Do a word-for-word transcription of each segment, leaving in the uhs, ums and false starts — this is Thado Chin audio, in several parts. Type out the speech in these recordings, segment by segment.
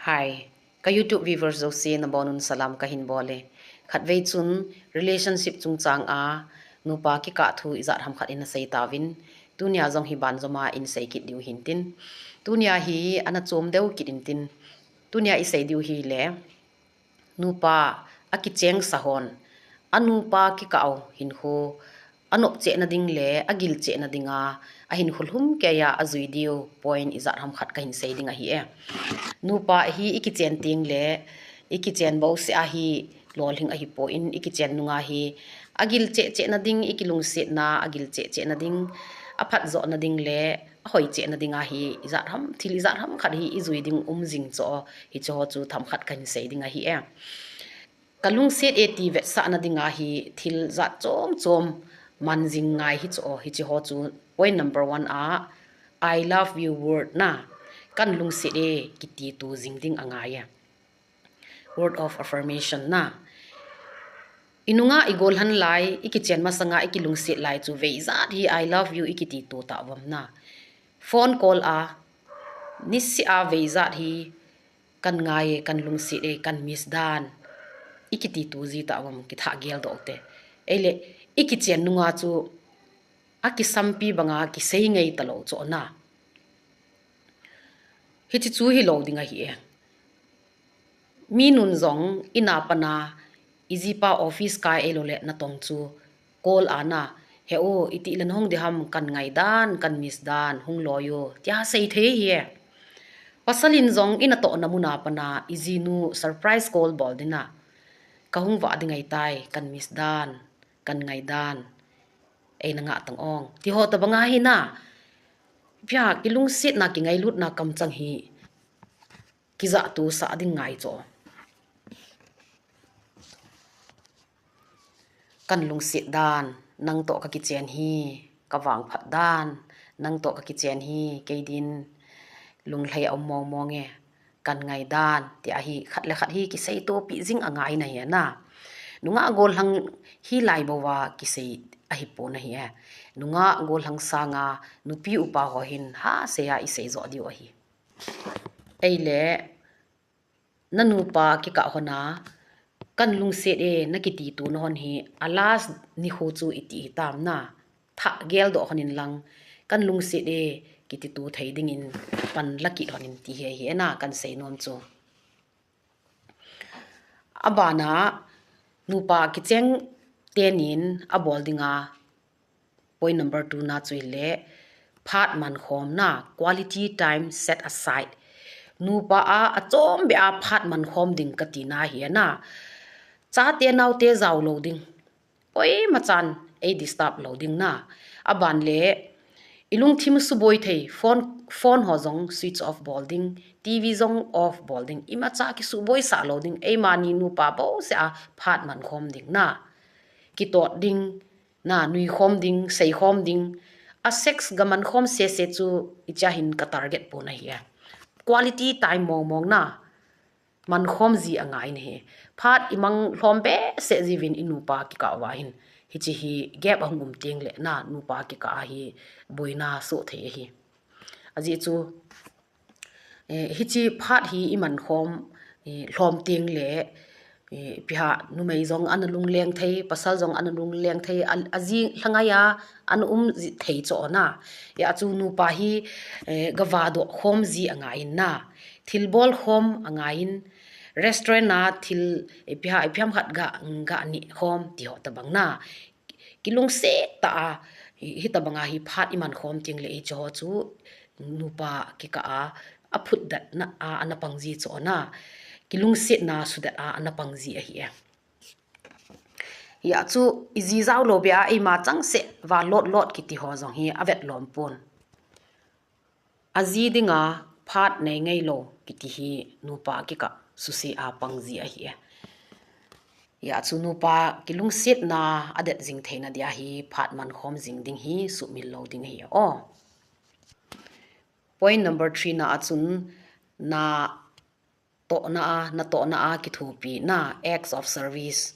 Hi, ka YouTube viewers jouse nabonun salam kahin bole. Khatvei chun relationship chungchang a nupa kikah thu ijat ham khat ina sei tauvin, tunia jong hi banjom a in sei kit diu hintin. Tunia hi ana chom deu kit intin. Tunia isei diu hile, nupa akicheng sahon, anupa kikah u hinkho anop cheh nading le agil cheh nading a, ahin khulhum keiya ajui diu point ijat ham khat kahin sei ding ahi e. Nupa hi ikichen teng le ikichen bouseh ahi lolhing ahipon, ikichen nunga hi agil cheh cheh nading, ikilungsetna agil cheh cheh nading, aphat jo nading le ahoi cheh nading ahi ijat ham, thil ijat ham khat hi ijui ding um jing chu, hiche ho chu themkhat kahin sei ding ahi e. Ka lungset e ti vetsah nading ahi thil jat chom chom man jing ngai hi chu, hiche ho chu point number one a, I love you word na, kan lungset e kiti tu jing ding angai e. Word of affirmation na. Inunga igol han lai, ikichen masanga ikilungset lai chu veijat hi I love you ikiti tu tauvam na. Phone call a, niseh a veijat hi kan ngai e, kan lungset e, kan miss dan ikiti tu ji tauvam, kithah gel doh te. Eile, ikichen nunga chu akisampi banga kisei ngei talou chu na. Hiche chu hilou ding ahi e. Mi nun jong ina pana, ijipa office kai eilou le natong chu call ana, he o, iti le nahung ding ham, kan ngai dan, kan miss dan, hung loi o, tia sei thei hi e. Pasal in jong ina tohna muna pana, ijinu surprise call bol ding na, kahung vah ding ahitai, kan miss dan, kan ngai dan, eina ngah tang ong, ti ho tabang ahi na. Pia, kilungsetna, kingailutna kamchang hi kijah tu sah ding ngai chu. Kan lungset dan, nang toh kakichen hi, kavangphat dan, nang toh kakichen hi, kei din lunglhai a um mong mong e, kan ngai dan, ti ahi khat le khat hi kisei topi jing angai na hi na. Nungah golhang hi lai bou a kisei ahipon ahi e. Nungah golhang sanga nupi upa ho hin ha sei a isei jo diu ahi. Eile, na nupa kikah hon a, kan lungset e, nakiti tu nahon hi, a last nikho chu iti hitam na, thah gel doh hon in lang, kan lungset e, kiti tu thei dingin pan la kit hon in ti hi ahi e na, kan sei nom chu. Abana, nupa kicheng tenin abol dinga, point number two na chu hile, phat mankhom na, quality time set aside. Nupa a, achom beh a phat mankhom ding kati na hi na. Chate naote jao lou ding, koima chan ei disturb lou ding na. Aban le, ilungthim suboi thei, phone, phone ho jong switch off bol ding, TV jong off bol ding, imacha kisuboi sah lou ding, eimani nupa bouseh a phat mankhom ding na. Kitot ding, na, nuikhom ding, seikhom ding, a sex ga mankhom sese chu icha hin ka target pon ahi e. Quality time mong mong na, mankhom ji angai na hi. Phat imang lhom behseh jiuvin inupa kikah uva hin, hiche hi gap ahung um teng le na, nupa kikah a hi boina soh thei ahi. Ajeh chu, eh, hiche phat hi imankhom, eh, lhom teng le, eh, ipi ham, numei jong ana lungleng thei, pasal jong ana lungleng thei, a, aji lhangai a ana um ji thei chu na. Hia chu nupa hi, eh, gava doh khom ji angai in na, thilbol khom angai in, restaurant a thil, eh, ipi ham, ipi ham khat ga, ga neh khom ti ho tabang na. Kilungset tah a, hi, hitabang a hi phat imankhom teng le hiche ho chu nupa kikah a, aphutdet na a, ana pang ji chu na. Kilungsetna sudet a, ana pang ji ahi e. Hia chu iji jao lou beh a, eima changseh va lot lot kiti ho jong hi avet lom pon. Aji dinga phat nei ngei lou kiti hi nupa kikah suse a pang ji ahi e. Hia chu nupa kilungsetna adet jing theina dia hi phat mankhom jing ding hi sumil lou ding ahi e. O. Point number three na a chun na tohna a, na tohna a kithopi na, acts of service.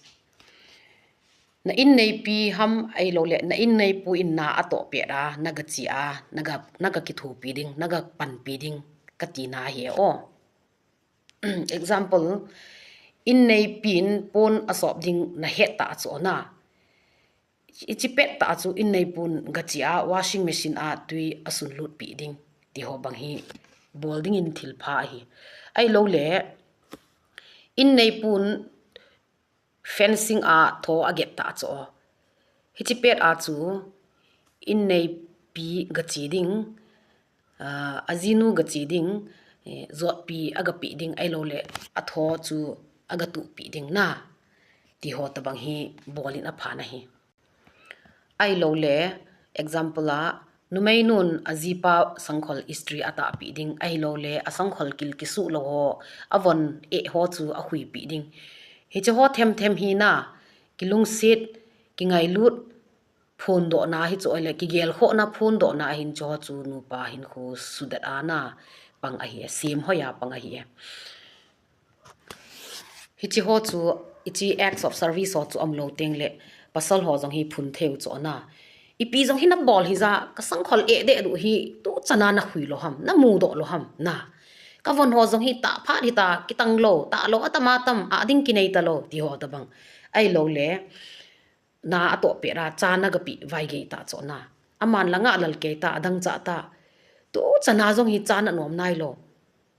Na inneipi ham ahilou le, na inneipu in na atoh pet a, na gache a, na ga, na ga kithopi ding, na ga panpi ding, kati na ahi e. O. Example, inneipin pon asop ding nahet ta chu na. Ichi pet ta chu inneipun gachi a washing machine a tui asunlut pi ding. Ti ho bang hi bol dingin thil pha ahi. Ahilou le, inneipun fencing a tho aget ta chu. Hichi pet a chu inneipi gachi ding, ah, ajinu gachi ding, eh, jotpi agapi ding ahilou le, atho chu agatupi ding na. Ti ho tabang hi bolin apha na hi. Ahilou le, example a, numeinun ajipa sangkhol istri atahpi ding, ahilou le, asangkhol kil kisu lou ho, avon eh ho chu ahuipi ding. Hiche ho themthem hi na, kilungset, kingailut, phondohna hichu ahile, kigelkhohna phondohna ahin chu ho chu nupa hinkho sudet a na, pang ahi, semhoi a pang ahi. Hichi ho chu, ichi acts of service ho chu umlou teng le, pasal ho jong hi phun thei u chu na. Ipi jong hi nabol hija, kasangkhol eh deh du hi, tuchana nahui lou ham, namudoh lou ham, na. Kavon ho jong hi tah phat hita, kitang lou, tah lou, atam atam, ading kinei talou, ti ho tabang. Ahilou le, na atoh pet a, cha nagapi vaigei ta chu na. Aman la nga lal kei ta, adang cha ta. Tuchana jong hi cha nanom nailou.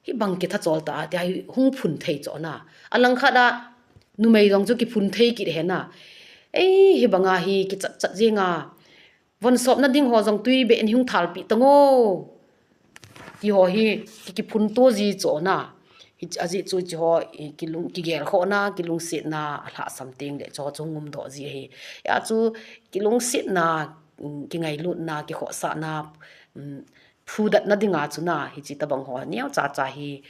Hibang kitha chol ta, tia hi hung phun thei chu na. Alangkhat a, numei jong chu kiphun thei kit he na. Ei, hibanga hi kichat chat jeng a. Von sopna ding ho jong tui beh in hung thalpi tango. Ti ho hi ki, kiphun to ji chu na. Hi, ajeh chu chi ho, i, kilung, kigelkhohna, kilungsetna, alhahsam teng le chu ho chu ngumdoh ji ahi. Hia chu kilungsetna, um, kingailutna, kikhohsahna, um, phudatna dinga chu na, hichi tabang ho, neocha cha hi,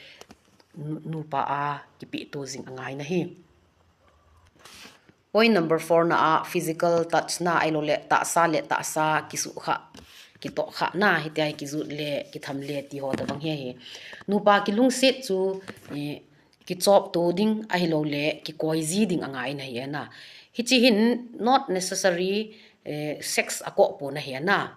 nu, nupa a, kipe to jing angai na hi. Point number four na a physical touch na ahilou le tahsa le tahsa kisuhkhah, kitohkhah na, hitia hi kijut le, kitham le, ti ho tabang hi ahi. Nupa kilungset chu, eh, kichop to ding ahilou le, kikoi ji ding angai na hi na. Hichi hin not necessary, eh, sex akoh pon ahi na.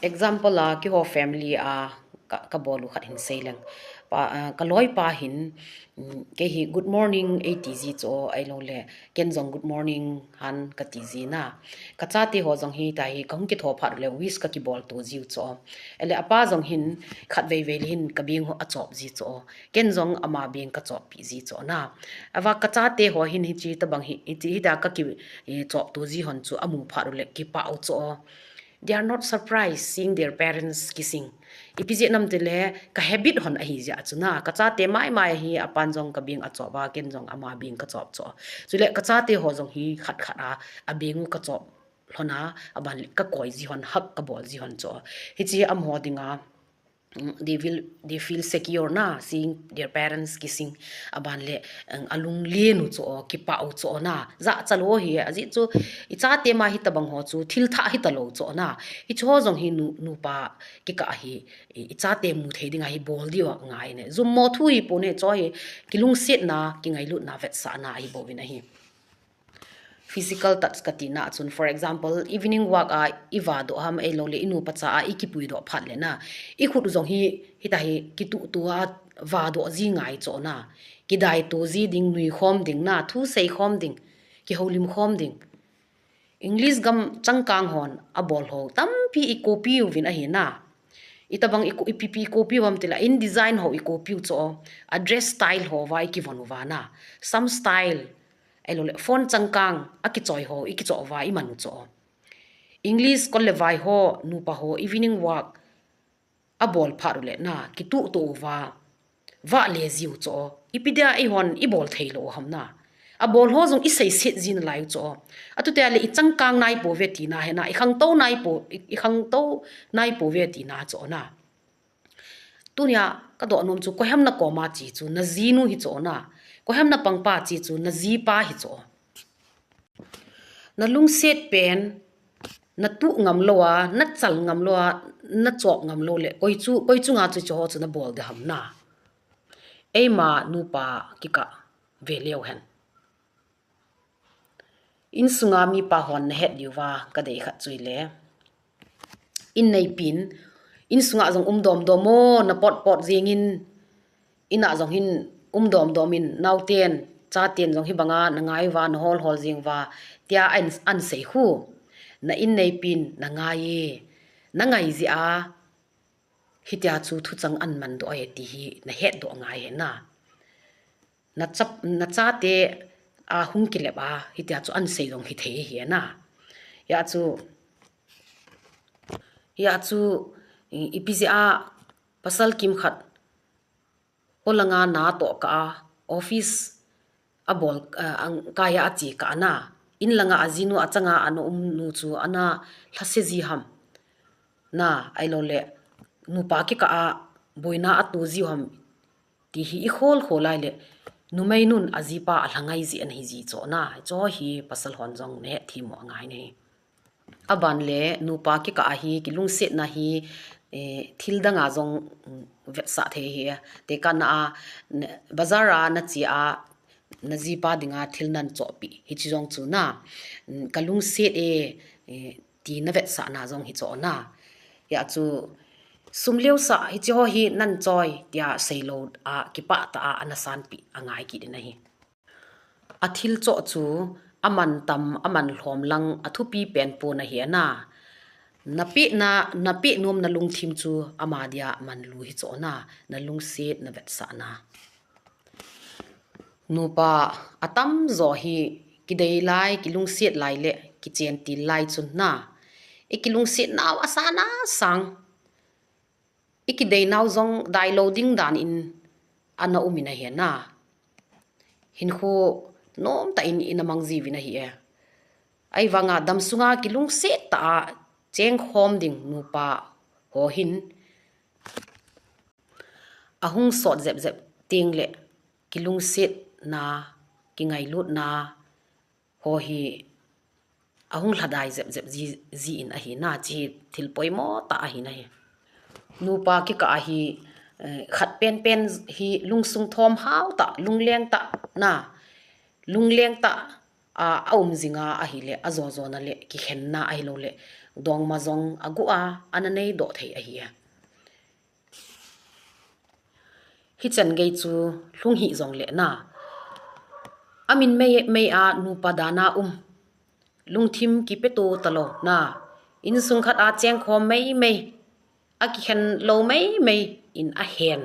Example a, keiho family a ka, kabol u khat hin sei leng. Pa, ah, kaloi pa hin, mm, kei hi good morning eiti ji chu ahilou le, ken jong good morning han kati ji na. Kachate ho jong hi tia hi kahung kitho phat le wish kakibol to ji u chu. Ahile apa jong hin khatvei vei le hin kabeng u achop ji chu. Ken jong ama beng kachoppi ji chu na. Ava kachate ho hin hichi tabang hi, hichi hita kaki, eh, chop to ji hon chu amu phat u le kipah u chu. They are not surprised seeing their parents kissing. Ipi jeh ham itile ka habit hon ahi jeh chu na. Kachate mai mai hi apan jong kabeng achop a, ken jong ama beng kachop chu. Chule kachate ho jong hi khat khat a, abeng u kachop lhon a, aban le kakoi ji hon, hug kabol ji hon chu. Hichi amaho dinga, mm, they will, they feel secure na, seeing their parents kissing. Aban le, mm, alunglen u chu, kipah u chu na. Jachat lou hi, ajeh chu, ichate ma hitabang ho chu, thil thah hita lou chu na. Hichu ho jong hi nu, nupa kikah hi, i, ichate mu thei dinga hi bol diu angai ne. Jummo thu hi pon e chu hi, kilungsetna, kingailutna, vetsahna ahi bouvin ahi. Physical touch kati na chun, for example, evening walk a iva doh ham ahilou le, inu pacha a ikipui doh phat le na. Ikhut u jong hi, hita hi, kituh tua va doh ji ngai chu na. Kidai to ji ding, nui khom ding na, thu sei khom ding, kihoulim khom ding. English gam changkang hon abol ho tampi i copy uvin ahi na. Itabang i, ipi pi copy u ham itile, InDesign ho i copy u chu. A dress style ho va ikivon uva na. Some style, ahilou le, phone changkang, akichoi ho, ikichoh uva, iman u chu. English kol le vai ho, nupa ho, evening walk, abol phat u le na, kituh to uva, va le ji u chu. Ipi dia eihon, ibol thei lou ham na. Abol ho jong isei set ji nalai u chu. Atutia le ichangkang nai pouve tina hi na, ikhangtou nai pou, i, ikhangtou nai pouve tina chu na. Tunia kadoh nom chu, koiham nakoma che chu, najinu hi chu na. Koiham napangpa che chu, najipa hi chu. Nalungset pen, natuh ngam lou a, nachal ngam lou a, nachop ngam lou le, koi chu, koi chunga chu chu ho chu nabol de ham na. Eima nupa kikah ve leu hen. Insunga mipa hon nahet diuva kadei khat chu ile, inneipin, Insunga jong um domdom mo, na potpot jingin, ina jong hin um domdom in, nauten, chaten jong hibanga na ngai uva, na holhol jing uva, tia an, an sei khu. Na inneipin na ngai e, na ngai jeh a hitia chu thuchang an mandoh e ti hi na hetdoh ngai e na. Na chap, na chate a hung kilep a hitia chu an sei jong hithei ahi na. Hia chu, hia chu, i, ipi jeh a pasal kimkhat polanga natoh kah a, office abol, a, ang, kaiya ache kah a na. Inlanga ajinu achanga ana umnu chu ana lhase ji ham. Na, ahilouleh, nupa kikah a boina ato jiu ham. Ti hi i kholkhol lai le, numeinun ajipa alhangai ji ana hi ji chu na. Chu hi pasal hon jong na hetthemmo angai e. Aban le, nupa kikah a hi, kilungsetna hi, eh, thil danga jong, mm, vetsah thei ahi. Tekahna a, bazar a nache a, najipa dinga thil nahin chohpeh. Hiche jong chu na, mm, ka lungset e, eh, ti na vetsahna jong hi chu na. Hia chu, sum leusah, hiche ho hi nahin choi, tia seilou a, kipah tah a, ana sanpeh angai kit in ahi. Athil choh chu aman tam, aman lhom lang athupi pen pon ahi na. Napeh na, napeh nom nalungthim chu ama dia manlu hi chu na, nalungset navetsahna. Nupa atamjo hi kidei lai, kilungset lai le kichentil lai chun na, ikilungset nau asan asang. Ikidei nau jong dailou ding dan in ana um in ahi na. Hinkho nomtah in ina mang jiuvin ahi e. Ahivanga damsunga kilungset tah a chengkhom ding nupa ho hin ahung sot jepjep teng le kilungsetna, kingailutna, ho hi ahung lhadai jepjep ji, ji in ahi na, hiche hi thil poimo tah ahi na hi. Nupa kikah a hi, eh, khat penpen hi lungsung thom hao tah, lungleng tah na, lungleng tah a, aum jinga ahile, ajojona le kikhenna ahilouleh, dongma jong aguh a, ana neidoh thei ahi a. Hichan gei chu lhung hih jongle na, amin meimei a nupa dan a um, lungthim kipeto talou na, insung khat a chengkhom meimei, akikhen lou meimei in ahen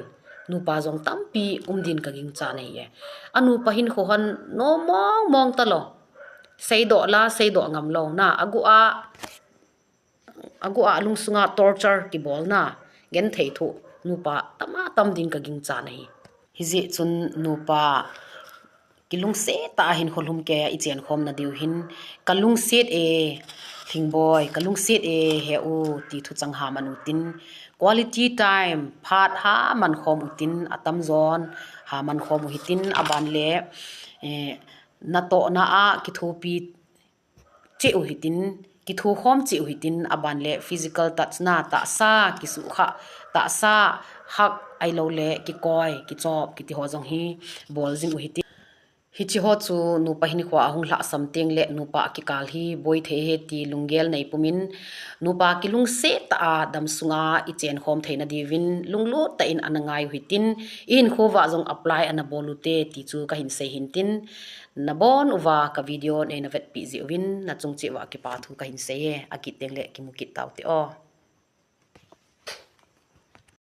nupa jong tampi um din kagingchan ahi e. Anupa hinkho hon nom mongmong talou, seidoh la seidoh ngam lou na, aguh a aguh a lungsunga torture kibolna, genthei thoh nupa tam a tam din kagingchan ahi. Hijeh chun nupa kilungset tah a hinkho lhumkeiya ichenkhomna diu hin, ka lungset e, Lhingboi, ka lungset e, he u, ti thuchang haman utin, quality time, phat haman khom utin, atamjon haman khom u hitin, aban le, eh, natohna a kithopi cheh u hitin, kithokhom cheh u hitin, aban le physical touch na, tahsa kisuhkhah, tahsa hug ahiloule kikoi, kichop, kiti ho jong hi bol jing u hitin. Hiche ho chu nupa hinkhoa ahung lhahsam teng le nupa kikal hi boi thei ahi ti lunggel nei pumin, nupa kilungset tah a damsunga ichenkhom theina diuvin lunglut tah in ana ngai u hitin, ihinkho uva jong apply ana bol ute ti chu kahin sei hintin, nabon uva ka video neina vetpeh jeh uvin nachung cheh uva kipa thu kahin sei e, akit teng le kimu kit taute o.